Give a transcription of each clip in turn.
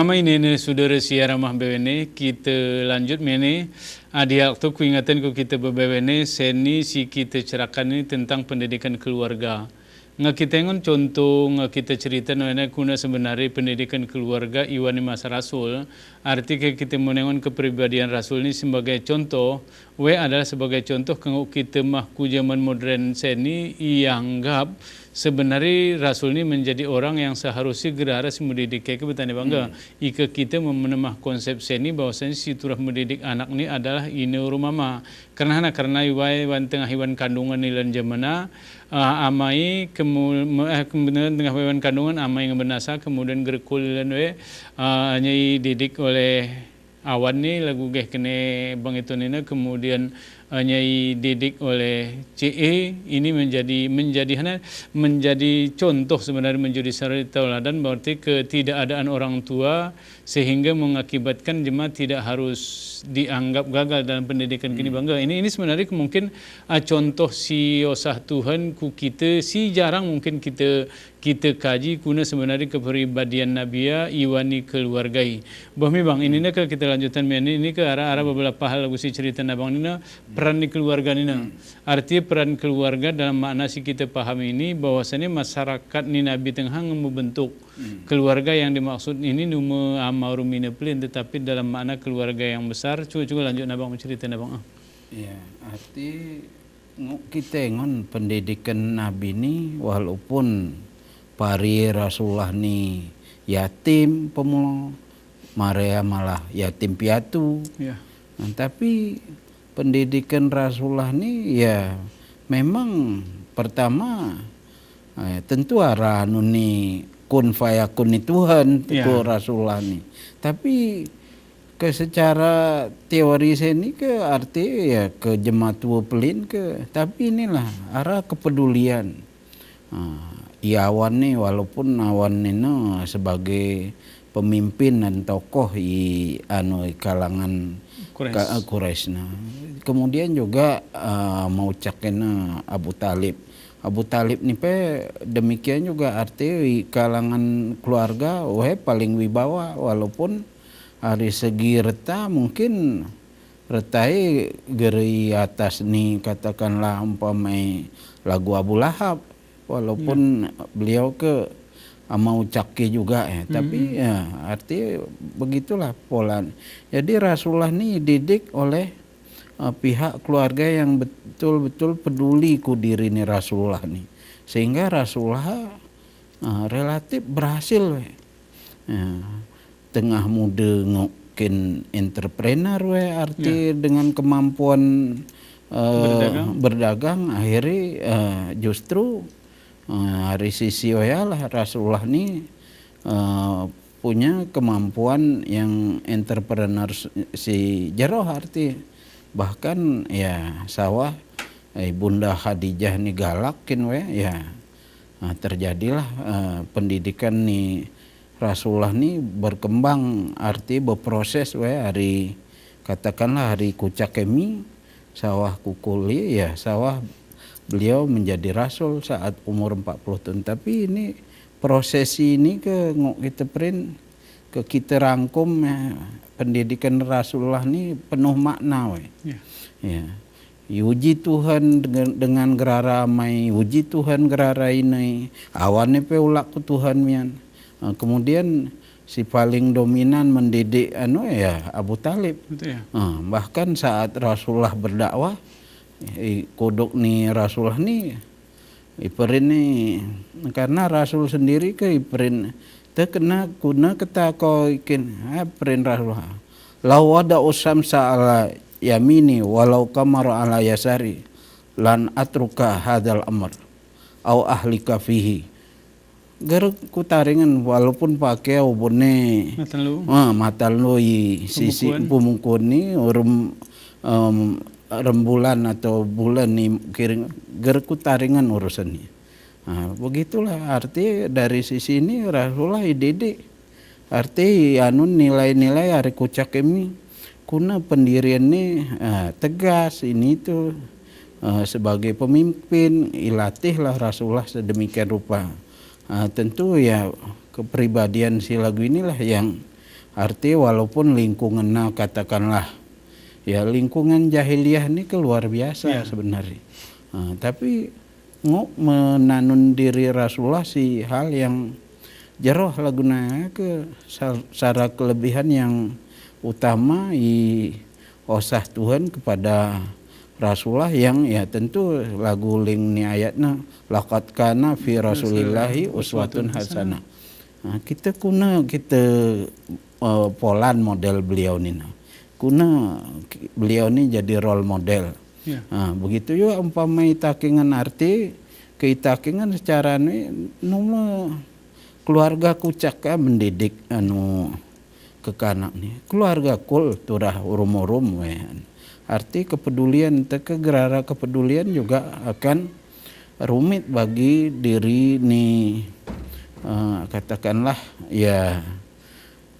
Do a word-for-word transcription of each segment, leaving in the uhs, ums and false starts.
Mama ini ne sudara siar amah bewene, kita lanjut mene, adi waktu ku ingatan ku kita bebewene, seni si kita cerakan ini tentang pendidikan keluarga. Nga kita engon contoh, nga kita cerita no ene kuna sebenari pendidikan keluarga iwan ni masa rasul, arti ke kita menengon kepribadian rasul ini sebagai contoh, we adalah sebagai contoh kenguk kita mah ku zaman modern seni ianggap sebenari rasul ini menjadi orang yang seharusnya gerara si mendidik ke betani bangga. Ika kita menemah konsep seni bahwasanya si turah mendidik anak ini adalah ine uru mama. Karena hana karena iwai wan tengah iwan kandungan ilan jamana, ah, amai kemu-, me-, eh, kemudian tengah iwan kandungan amai ngebenasa kemudian gerekul ilan we, ah, nyai didik oleh awan ni lagu geh kene bang itu nina, kemudian, eh, nyai didik oleh C E, ini menjadi, menjadi hana, menjadi contoh sebenarnya, menjadi suri tauladan, berarti ketidakadaan orang tua sehingga mengakibatkan jemaah tidak harus dianggap gagal dalam pendidikan kini bangga. Ini, ini sebenarnya mungkin, ah, contoh si osah Tuhan ku kita si jarang mungkin kita kita kaji kuna sebenarnya kepribadian Nabi ya iwan ni keluarga i. Bah mi bang, ini ne ke kita lanjutan mian ini, ini ke ara, ara beberapa hal lagu si cerita nabang nina, peran ni keluarga nina. Arti peran keluarga dalam makna si kita paham ini, bahwasanya masyarakat ni Nabi tengah membentuk keluarga yang dimaksud ini numa ama uru mina pelin, tetapi dalam makna keluarga yang besar. Cuba, cuba lanjut nabang mencerita nabang, ah. Ya, arti Ngu-, kita engon pendidikan Nabi ni, walaupun pari Rasulullah ni yatim pemula, Maria malah yatim piatu. Ya. Nah, tapi pendidikan Rasulullah ni, ya, memang pertama, eh, tentu ara anu ni kun fayakun ni Tuhan, ya, ku Rasulullah ni. Tapi ke secara teori seni ke arti ya ke jematua pelin ke, tapi inilah ara kepedulian. Ah, i awan ni, walaupun awan ni no sebagai pemimpin dan tokoh i anu i kalangan Quraisy. Ka-, eh, Quraisy, nah. Kemudian juga, eh, maucak kena Abu Talib. Abu Talib ni pe demikian juga arti i kalangan keluarga, wahai paling wibawa, walaupun dari segi reta mungkin reta i geri atas ni, katakanlah umpamai lagu Abu Lahab, walaupun beliau ke ama ucaki juga ya, tapi ya arti begitulah pola. Jadi Rasulullah ni didik oleh, eh, pihak keluarga yang betul-betul peduli ku diri ni Rasulullah ni, sehingga Rasulullah, eh, relatif berhasil we. Ya. Tengah muda ngu kin entrepreneur we, arti dengan kemampuan, eh, berdagang, akhiri, eh, justru, eh, dari sisi oya lah Rasulullah ni, eh, punya kemampuan yang entrepreneur s-, si jero arti. Bahkan ya sawah, eh, Bunda Khadijah ni galakin we, ya. Nah, terjadilah, eh, pendidikan ni Rasulullah ni berkembang, arti berproses we, ari, katakanlah ari kucak kemi, sawah kukuli, ya, sawah beliau menjadi rasul saat umur empat puluh tahun. Tapi ini proses ini ke ngu kita print, ke kita rangkum, ya, pendidikan Rasulullah ni penuh makna we. Ya. Ya. Yuji Tuhan dengan, dengan gerara amai, yuji Tuhan gerara inai, awan ni pe ulak ku Tuhan mian. Eh, kemudian si paling dominan mendidik anu ya Abu Talib. Betul ya. Eh, bahkan saat Rasulullah berdakwah, i, kuduk ni Rasulullah ni, i perin ni, karena Rasul sendiri ke i perin, te kena kuna keta ko ikin, ha, perin Rasulullah. Lau wada'us syamsa ala yamini walau qamara ala yasari lan atruka hadzal amr au ahlika fihi. Ger ku taringan walaupun pake ubune matan lu, ah, matan lu i sisi pemungkuan ni, urum, em, rembulan atau bulan ni kiring, ger ku taringan urusan ni. Nah, begitulah arti dari sisi ini Rasulullah dididik. Arti anu nilai-nilai ari kucak kemi. Kuna pendirian ni, eh, tegas ini tuh, eh, sebagai pemimpin, ilatihlah Rasulullah sedemikian rupa. Eh, tentu ya kepribadian si lagu inilah yang Arti walaupun lingkunganna katakanlah, ya, lingkungan jahiliyah ini ke luar biasa sebenarnya. Ah, tapi nguk menanun diri Rasulullah si hal yang jeroh lagunaya ke sa-, sara kelebihan yang utama i osah Tuhan kepada Rasulullah yang, ya, tentu lagu ling ni ayatna, "Laqad kana fi Rasulillahi uswatun hasanah." Nah, kita kuna kita, eh, polan model beliau ini, nah. Kuna ki-, beliau ini jadi role model. Ya. Nah, begitu juga umpama itakingan arti, ke itakingan secara ini, numa keluarga kucak ka mendidik, anu, kekanak ni. Keluarga kul turah urum-urum, weh. Arti kepedulian, teke gerara kepedulian juga akan rumit bagi diri ni, eh, katakanlah, ya,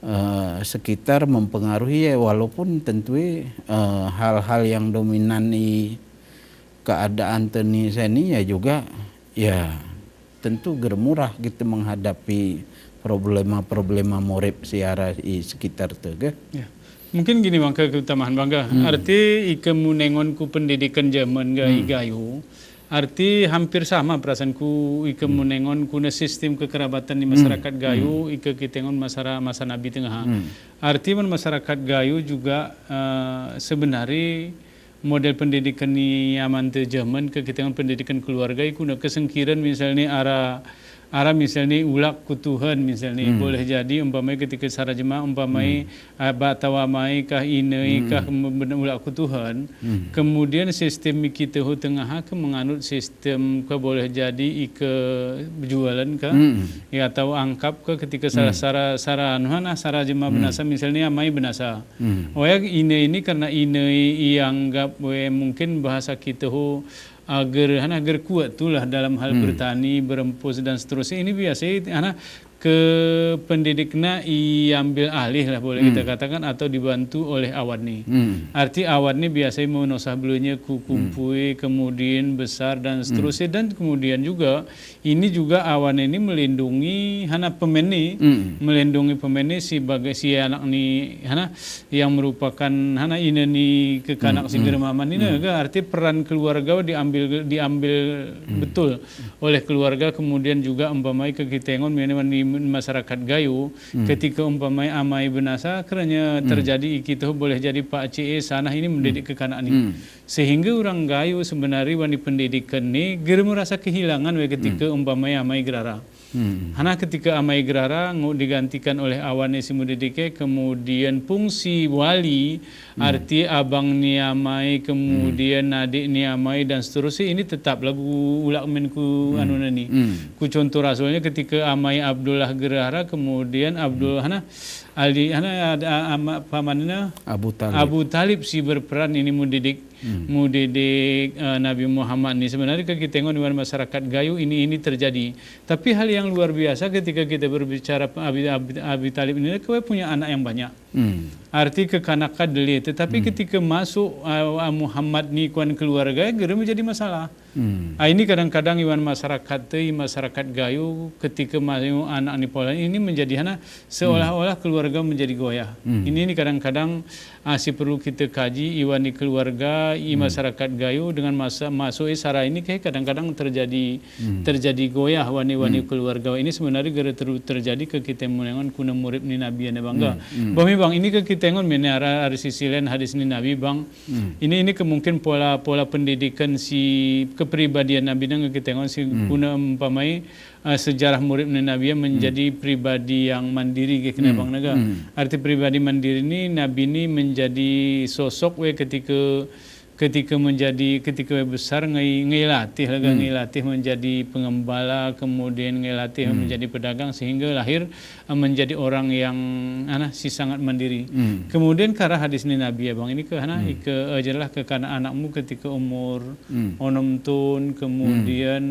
eh, sekitar mempengaruhi, ya, walaupun tentu, eh, hal-hal yang dominan i keadaan teni seni, ya, juga, ya, tentu germurah kita menghadapi problema-problema morip si ara i sekitar te, ke? Ya. Mungkin gini, Bang, ke keutamahan, Bang, ke. Hmm. Arti ike munengon ku pendidikan jaman ga-, hmm, i gayo. Arti hampir sama perasaanku ike, hmm, munengon kuna sistem kekerabatan di, hmm, masyarakat gayo, hmm, ike kitengon masara-, masa Nabi Tengah. Hmm. Arti man masyarakat gayo juga, eh, sebenarnya model pendidikan ni aman te jaman ke kitengon pendidikan keluarga i kuna kesengkiran misalnya ara, ara misalnya ulak ku Tuhan misalnya. Hmm. Boleh jadi umpamai ketika sarajema umpamai, hmm, aba atawa amai kah inei, hmm, kah me-, bena ulak ku Tuhan. Hmm. Kemudian sistem i kite hu Tengah ke menganut sistem ke boleh jadi ike bejualan kah. Hmm. Ya, atawa angkap kah ketika sara, hmm, sara, sara anuhan, ah, sarajema, hmm, benasa misalnya amai benasa. Hmm. Wayag inei ini karena inei ianggap we mungkin bahasa kite hu, ah, ger, hana ger kuat tulah dalam hal, hmm, bertani, berempus dan seterusnya. Ini biasanya, hana ke pendidikna iambil alih lah boleh kita, hmm, katakan atau dibantu oleh awanne. Hmm. Arti awanne biasanya menosah belenya ku, hmm, kumpui, kemudian besar dan, hmm, seterusnya. Dan kemudian juga ini juga awanne ini melindungi hana pemene, mm, melindungi pemene sebagai si anak ni hana yang merupakan hana inei ni kekanak, mm, si, mm, germaman ini, mm, ga arti peran keluarga diambil, diambil, mm, betul oleh keluarga, kemudian juga umpamai ke kitengon mene di masyarakat gayo, mm, ketika umpamai amai benasa, kerana, mm, terjadi i kite hu boleh jadi pakcik, eh, sanah ini mendidik, mm, kekanak ni. Mm. Sehingga orang gayo sebenarnya wani pendidikan ni, ger merasa kehilangan we ketika, hmm, umpamai amai gerara. Hmm. Hana ketika amai gerara, nguk digantikan oleh awanne si mendidik, eh, kemudian fungsi wali, hmm, arti abang ni amai, hmm, kemudian adik ni amai, dan seterusnya, ini tetap lagu ulak men ku, hmm, anu nani. Hmm. Ku contoh rasulnya ketika amai Abdullah gerara, kemudian Abdul, hmm, hana, Ali, hana, ada, ama, pamannya Abu Talib. Abu Talib si berperan ini mendidik. Hmm. Mendidik, eh, Nabi Muhammad ni. Sebenarnya ke kitengon iwan masyarakat gayo ini, ini terjadi. Tapi hal yang luar biasa ketika kita berbicara Abi, Abi, Abi Talib ini, ke we punya anak yang banyak. Hmm. Arti kekanak ka deli. Tetapi, hmm, ketika masuk, eh, Muhammad ni kuan keluarga, ger menjadi masalah. Hmm. Ah, ini kadang-kadang iwan masyarakat te, i masyarakat gayo, ketika masuk anak ni pola ini menjadi hana, seolah-olah, hmm, keluarga menjadi goyah. Hmm. Ini, ini kadang-kadang, ah, si perlu kita kaji, iwan di keluarga, i, hmm, masyarakat gayo dengan masa, masuk i sara ini ke kadang-kadang terjadi, hmm, terjadi goyah wani, wani, hmm, keluarga. Ini sebenarnya ger ter-, terjadi ke kita menengon kuna murip ni Nabi ane bangga. Hmm. Hmm. Bami bang, ini ke kitengon mene ara, ara sisi lain hadis ni Nabi bang, hmm, ini, ini ke mungkin pola, pola pendidikan si kepribadian Nabi nang kitengon si, hmm, kuna umpamai, eh, sejarah murip ni Nabi ya menjadi, hmm, pribadi yang mandiri ke kena, hmm, bang naga. Hmm. Arti pribadi mandiri ni, Nabi ni menjadi sosok we ketika, ketika menjadi, ketika we besar ngai, ngai latih laga, hmm, ngai latih menjadi pengembala, kemudian ngai latih, hmm, menjadi pedagang sehingga lahir eh, menjadi orang yang, ana, si sangat mandiri. Hmm. Kemudian kara hadis ni Nabi ya bang, ini ke, ana, hmm, ike, eh, ajarlah kekanak-anakmu ketika umur, hmm, onom tun, hmm, kemudian,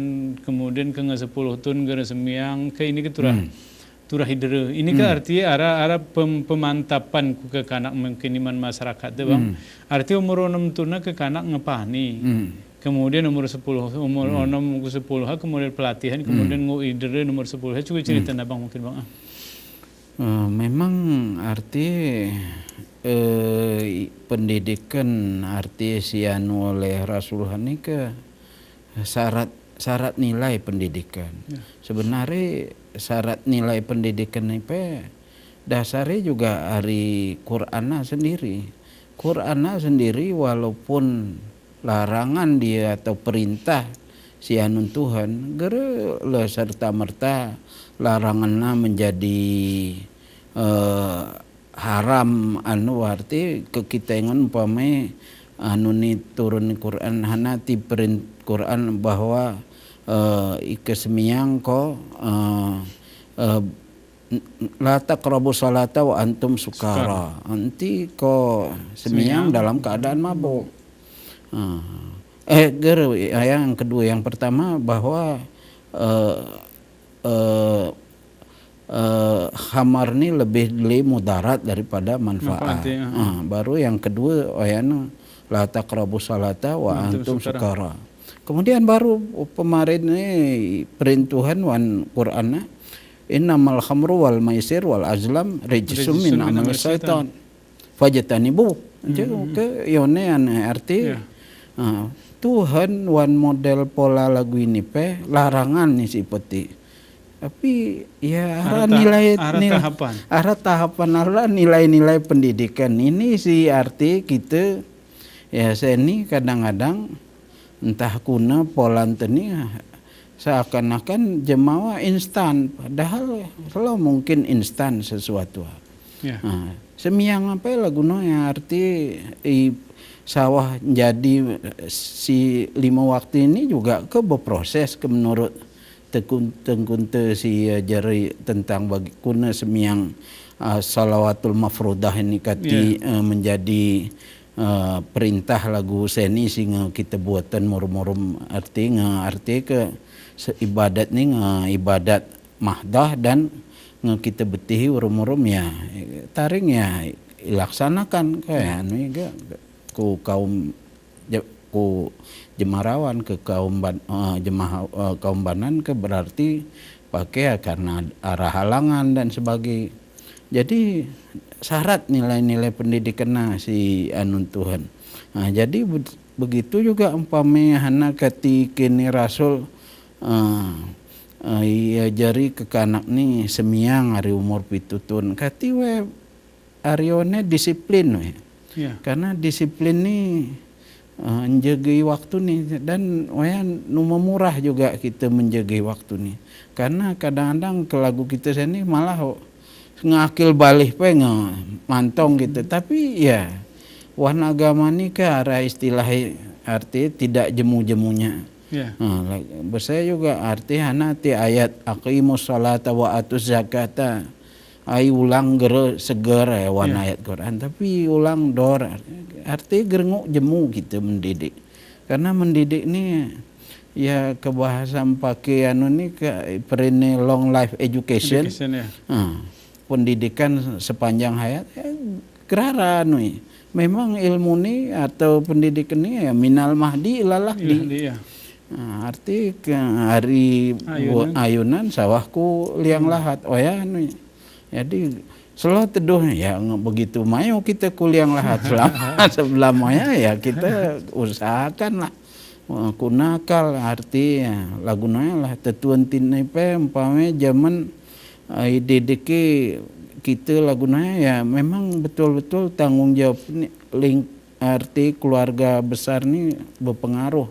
kemudian ke nge sepuluh tun, ger semiang, ke ini ke turah, hmm, turah idere. Ini ke, hmm, arti ara, ara pem-, pemantapan ku kekanak mungkin iman masyarakat te bang. Hmm. Arti umur onom tun na kekanak ngepani. Hmm. Kemudian umur sepuluh, umur, hmm, onom ke sepuluh ha, kemudian pelatihan, hmm, kemudian nguk idere umur sepuluh ha, cukup cerita, hmm, na bang mungkin bang. Ah. Eh, memang arti, eh, i-, pendidikan arti si anu oleh Rasulullah ini ke syarat, syarat nilai pendidikan. Ya. Sebenarnya syarat nilai pendidikan ini pe dasarnya juga ari Qur'anna sendiri. Qur'anna sendiri walaupun larangan dia atau perintah si anun Tuhan, gere le serta-merta laranganna menjadi, eh, haram, anu, arti ke kite ngan umpame anu ni turun Qur'an, hana ti perin-, Qur'an bahwa, eh, ike semiyang ko, eh, eh, "La taqrabu salata wa antum sukara." Sukara. Anti ko semiyang dalam keadaan mabuk. Ah. Eh, ger-, yang kedua, yang pertama bahwa, eh, eh, eh, khamar ni lebih li mudarat daripada manfaat. Manfaat, ya. Ah, baru yang kedua, ayana, "La taqrabu salata wa antum sukara." Kemudian baru pemarin ni perintuhan wan Qur'anna, "Innamal khamru wal maisir wal azlam rijsum min amali syaitan. Fajtanibu." Jadi, ke ione ane arti, ah, Tuhan wan model pola lagu ini pe larangan ni sipeti. Tapi, ya, ara nilai, ara tahapan, ara nilai-nilai pendidikan ini si arti kite, ya, seni kadang-kadang entah kuna polan teni, seakan-akan jemawa instan, padahal selalu mungkin instan sesuatu. Ya. Nah, semiyang ape laguno yang arti i sawah jadi si lima waktu ini juga ke berproses ke menurut tekun-, tengkunte si, eh, jari tentang bagi kuna semiyang, eh, salawatul mafrudah ini kati, eh, menjadi, eh, perintah lagu seni si nge kite buatan murum-murum arti nge arti ke se-, ibadat ni nge ibadat mahdah dan nge kite betihi urum-urum ya, taring ya ilaksanakan kaya anu iga ku kaum je-, ku jemarawan ke kaum ban-, eh, jemaah, eh, kaum banan ke berarti pake karena ara halangan dan sebagai. Jadi syarat nilai-nilai pendidikan na si anun Tuhan. Nah, jadi be-, begitu juga umpame hana kati kini Rasul, eh, eh, iya jari kekanak ni semiyang ari umur pitu tun. Kati we ari one disiplin we. Ya. Karena disiplin ni, eh, njegei waktu ni dan waya nu memurah juga kite menjegei waktu ni. Karena kadang-kadang ke lagu kite seni malah ngakil balih pe nge mantong gitu. Tapi ya, wan agama ni ke ara istilah arti tidak jemu-jemunya. Ya. Nah, la-, besaya juga arti hana ti ayat aqimus salata wa atuz zakata. Ai ulang gere seger ya wan ayat Quran, tapi ulang dor, arti gerenguk jemu kite mendidik. Karena mendidik ni ya ke bahasa pake anu ni ke perene long life education. Education, ya. Nah, pendidikan sepanjang hayat, ya, gerara anu i. Memang ilmu ni atau pendidikan ni ya minal mahdi ilal lahdi. Ilal lahdi, ya. Nah, arti ke ari ayunan sawah ku liang lahat. Oh ya, anu i. Jadi, selalu teduh, ya, nge-, begitu mayo kite ku liang lahat selama, sebelamanya, ya, kite usahakan lah. Eh, ku nakal, arti, ya, lagunanya lah, tetuan tinipe, umpame, jaman, eh, ididiki kite lagunanya, ya, memang betul-betul tanggung jawab ni, ling-, arti keluarga besar ni berpengaruh.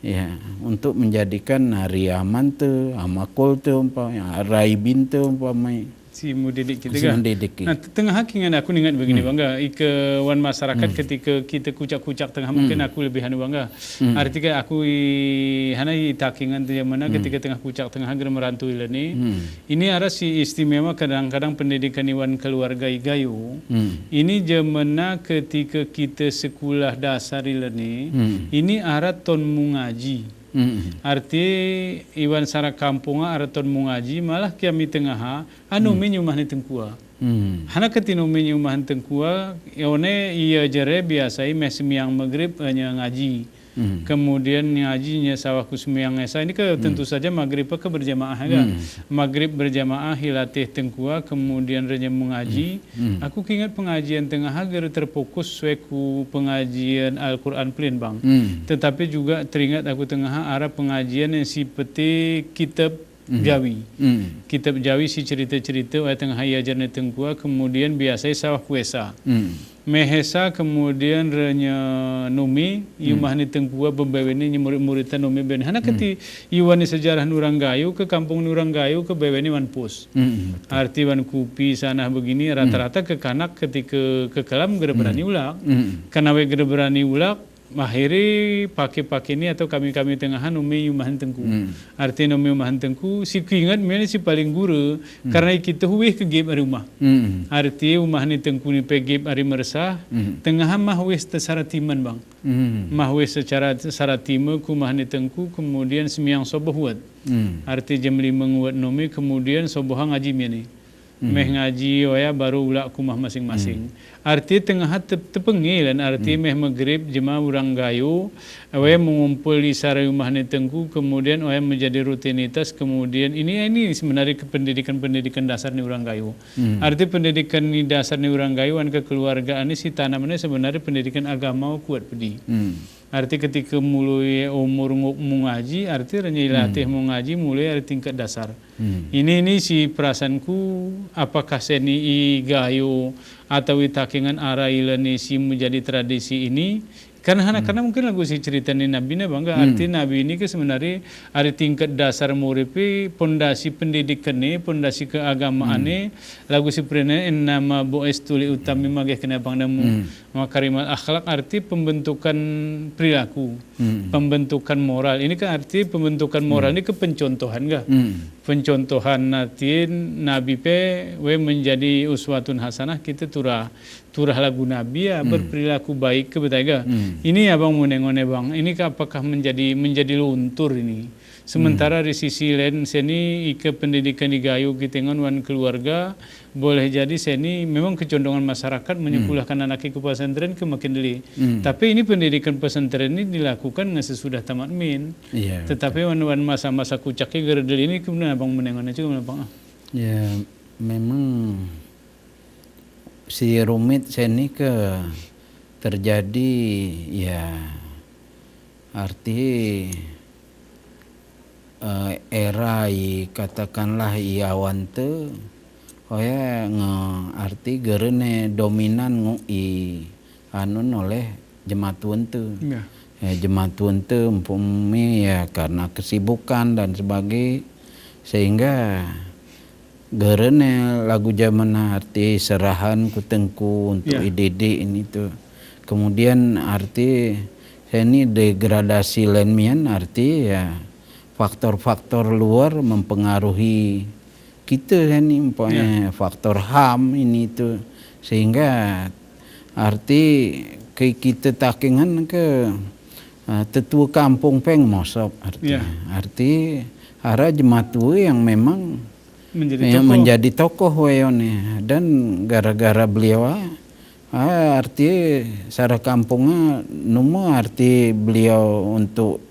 Ya, untuk menjadikan ari amante, amakul te umpamai, ari ibinte umpamai. Si mendidik kite ga. Si mendidik. Nah, tengah haki ngan aku ningat begini, Bang, ga. Ike wan masyarakat ketika kite kucak-kucak tengah, mungkin aku lebih anu, Bang, ga. Arti ke aku i, hana i takingan te jaman na ketika tengah kucak tengah gere merantau ilani. Ini ara si istimewa kadang-kadang pendidikan iwan keluarga igayo. Ini jaman na ketika kite sekulah dasar ilani, ini ara ton mu ngaji. Arti iwan sara kampung ara ton mu ngaji, malah kiami tengaha, anu mi nyumah ni tengkua. Hana keti nu mi nyumah ni tengkua, ya one iya jere biasa i meh semiyang magrib, eh, nya ngaji. Hmm. Kemudian ngaji nya sawah ku sembahyang Isya. Ini ke tentu saja magrib ke berjamaah, ya. Hmm. Magrib berjamaah, ilatih tengkua, kemudian renya mengaji. Hmm. Aku kingat pengajian tengah agar terfokus sesuai ku pengajian Al-Quran pelin, Bang. Hmm. Tetapi juga teringat aku tengah ara pengajian yang seperti kitab Jawi. Hmm. Kitab Jawi si cerita-cerita, wayah tengah ajarne tengkua, kemudian biasa sawah puesa. Hmm. Meh Isya, kemudian renya nome, i umahne tengkua bebewene, nya murid-murid ta nome bewene. Hana keti i wan sejarah ni orang Gayo, ke kampung ni orang Gayo, ke bewene wan pos. Hmm, betul. Arti wan kupi, sana begini, rata-rata kekanak ketika ke kelam gera berani ulak. Hmm. Kanawe gera berani ulak, mahiri pake-pake ni atau kami-kami tengahan nome i umahne tengku. Hmm. Arti nome i umahne tengku, si kingat mene si paling gura, karena i kite huwih ke gip ari umah. Hmm. Arti umahne tengku ni pe gip ari meresah, tengahan mah huwih secara timan, Bang. Hmm. Mah huwih secara, secara tima ku umahne tengku, kemudian sembahyang soboh wet. Hmm. Arti jam lima nguwet nome, kemudian soboh ngaji mene. Hmm. Meh ngaji, wayah baru ulak ke umah masing-masing. Hmm. Arti tengah te-, tepengel, arti meh magrib jema orang Gayo, wayah mengumpul di sara umahne tengku, kemudian wayah menjadi rutinitas, kemudian ini, ini sebenarnya ke pendidikan-pendidikan dasar ni orang Gayo. Hmm. Arti pendidikan ni dasar ni orang Gayo, wan kekeluargaan ni si tanamne sebenarnya pendidikan agama kuat pedi. Hmm. Arti ketika mulai umur nguk mengaji, arti renya ilatih mengaji mulai ari tingkat dasar. Hmm. Ini, ini si perasaanku, apakah seni i Gayo atau i takengan ara ilani si menjadi tradisi ini? Karena hana, karena mungkin lagu si cerita ni Nabi ne, Bang, arti Nabi ini ke sebenarnya ari tingkat dasar muripe, pondasi pendidikanne, pondasi keagamaanne, lagu si perintahne, "Innama bu'istu li utammima," geh kena Bang, namu makarimal akhlak, arti pembentukan perilaku, pembentukan moral. Ini kan arti pembentukan moral ini ke pencontohan, gah? Pencontohan, arti Nabi pe, wayah menjadi uswatun hasanah, kite turah, turah lagu Nabi, ya, berperilaku baik ke, betul gah? Ini Abang menengone, Bang, ini ke apakah menjadi, menjadi luntur ini? Sementara di sisi lain, seni i ke pendidikan i Gayo kite ngan wan keluarga, boleh jadi seni memang kecondongan masyarakat menyekolahkan anak i ke pesantren ke makin deli. Tapi ini pendidikan pesantren ini dilakukan ngan sesudah tamat min. Iya, betul. Tetapi wan, wan masa-masa kucak i gera deli ini, kemudian Abang menengone juga, Bang, ah. Ya, memang si rumit seni ke terjadi, ya, arti, eh, era i, katakanlah, i awante, oya nge arti gera ne dominan nguk i anun oleh jematuante. Ya. Eh, jematuante, umpumi, ya, karena kesibukan dan sebagai, sehingga gera ne lagu jaman arti serahan ku tengku untuk ididi ini tu. Kemudian arti seni degradasi len mian arti, ya, faktor-faktor luar mempengaruhi kite seni, umpamanya faktor ham ini tu. Sehingga arti ke kite takengan ke, eh, tetua kampung peng mosok arti. Ya. Arti ara jematua yang memang menjadi tokoh wayone. Dan gara-gara beliau, ah, arti sara kampungnya numa arti beliau untuk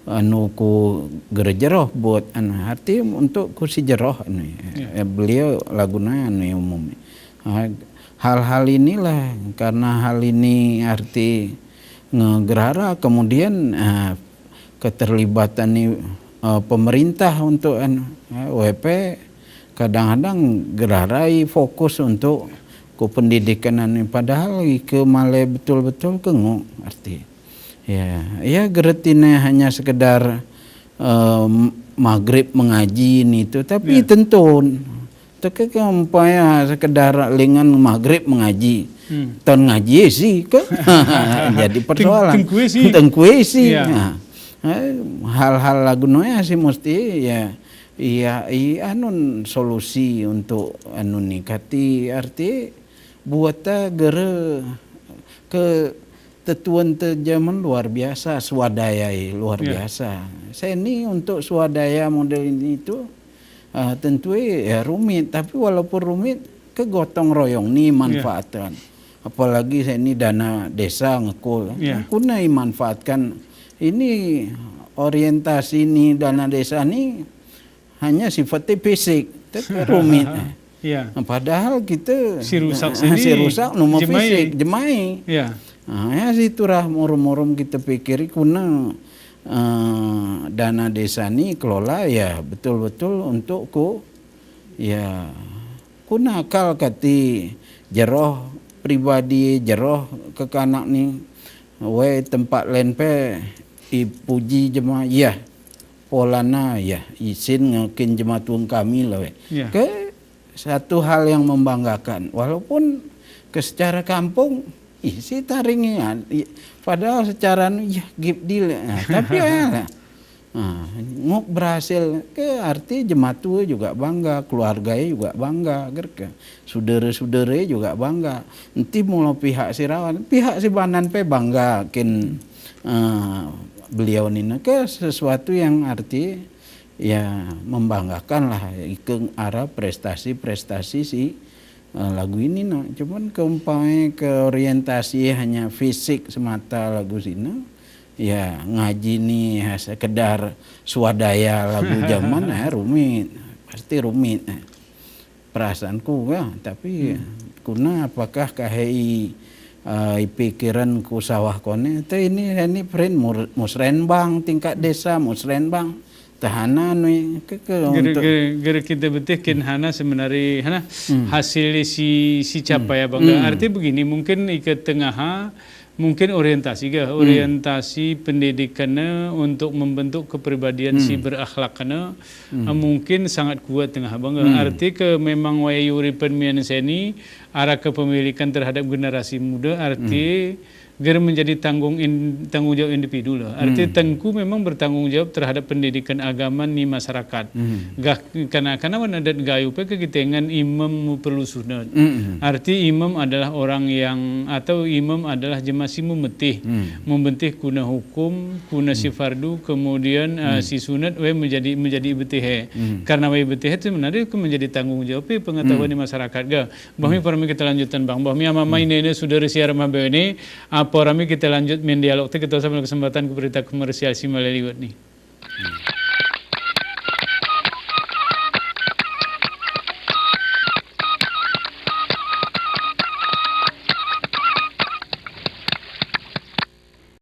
anu ku gera jeroh buat anu, arti untuk ku si jeroh anu, eh, beliau laguna anu umum. Ah, hal-hal inilah, karena hal ini arti ngegerara, kemudian, eh, keterlibatan ni, eh, pemerintah untuk anu, eh, W P kadang-kadang gerarai fokus untuk ku pendidikan anu, padahal i ke male betul-betul ke nguk arti. Ya, ya, gera tine hanya sekedar, eh, magrib mengaji ini tu, tapi tentun. Teke ke umpaya sekedar lengan magrib mengaji. Ton ngaji si ke. Jadi persoalan. Tengkue si. Tengkue si. Ya. Nah, eh, hal-hal lagu noya si mesti, ya, iya, i anun solusi untuk anu ni kati arti buat ta gera ke tetua te jaman luar biasa, swadaya i luar biasa. Seni untuk swadaya model ini tu, ah, tentu i, ya, rumit, tapi walaupun rumit, ke gotong royong ni manfaatan. apalagi ini dana desa ngekul. Ya. Kuna imanfaatkan ini orientasi ini dana desa ini hanya sifatnya fisik, tapi rumit. Ya. Nah, padahal kita si rusak sini si rusak numa fisik, jemai. Ya. Nah, ya situ lah morom-morom kita pikiri kuna eh, dana desa ini kelola ya betul-betul untuk ku ya kuna akal kati jeroh pribadi jeroh kekanak ini we tempat len pe ipuji jema ya polana ya isin ngekin jema tuang kami lah we. Ya. Ke satu hal yang membanggakan walaupun ke secara kampung ih si taringian padahal secara anu ya gip dil nah, tapi ya nah, nguk berhasil ke arti jematu juga bangga keluarga juga bangga gerke sudere-sudere juga bangga enti mula pihak si rawan pihak si banan pe bangga kin eh, beliau ini ke sesuatu yang arti ya membanggakan lah ikeng ara prestasi-prestasi si eh, lagu ini no. Cuman keumpamanya ke orientasi hanya fisik semata lagu sini ya ngaji ini ya sekedar swadaya lagu zaman ya rumit pasti rumit eh. Perasaanku ya tapi kuna apakah kahei eh, pikiran ku sawah kone te ini ini print mur- musrenbang tingkat desa musrenbang Tahanan we ke ke gere untuk gere gere kita betih kin hana sebenarnya hana hasil si si capai abang. Arti begini mungkin ika tengaha mungkin orientasi ga orientasi pendidikannya untuk membentuk kepribadian si berakhlaknya mungkin sangat kuat tengah abang. Arti ke memang wayuri penmian seni arah kepemilikan terhadap generasi muda arti gere menjadi tanggung in- tanggung jawab individu lah. Arti tengku memang bertanggung jawab terhadap pendidikan agama ni masyarakat. Gah kana-kana wan adat gayu pe ke kitengan imam perlu sunat. Arti imam adalah orang yang atau imam adalah jemasi mumetih. Mumetih kuna hukum, kuna si fardu, kemudian eh, si sunat we menjadi menjadi ibetih. Karena we ibetih itu sebenarnya ke menjadi tanggung jawab pe pengetahuan ni masyarakat ga. Bahmi parami kita lanjutan bang. Bahmi amamai nene sudari siar mabene. Apa rami kita lanjut main dialog te kita sama kesempatan ke berita komersial si malaliwat ni.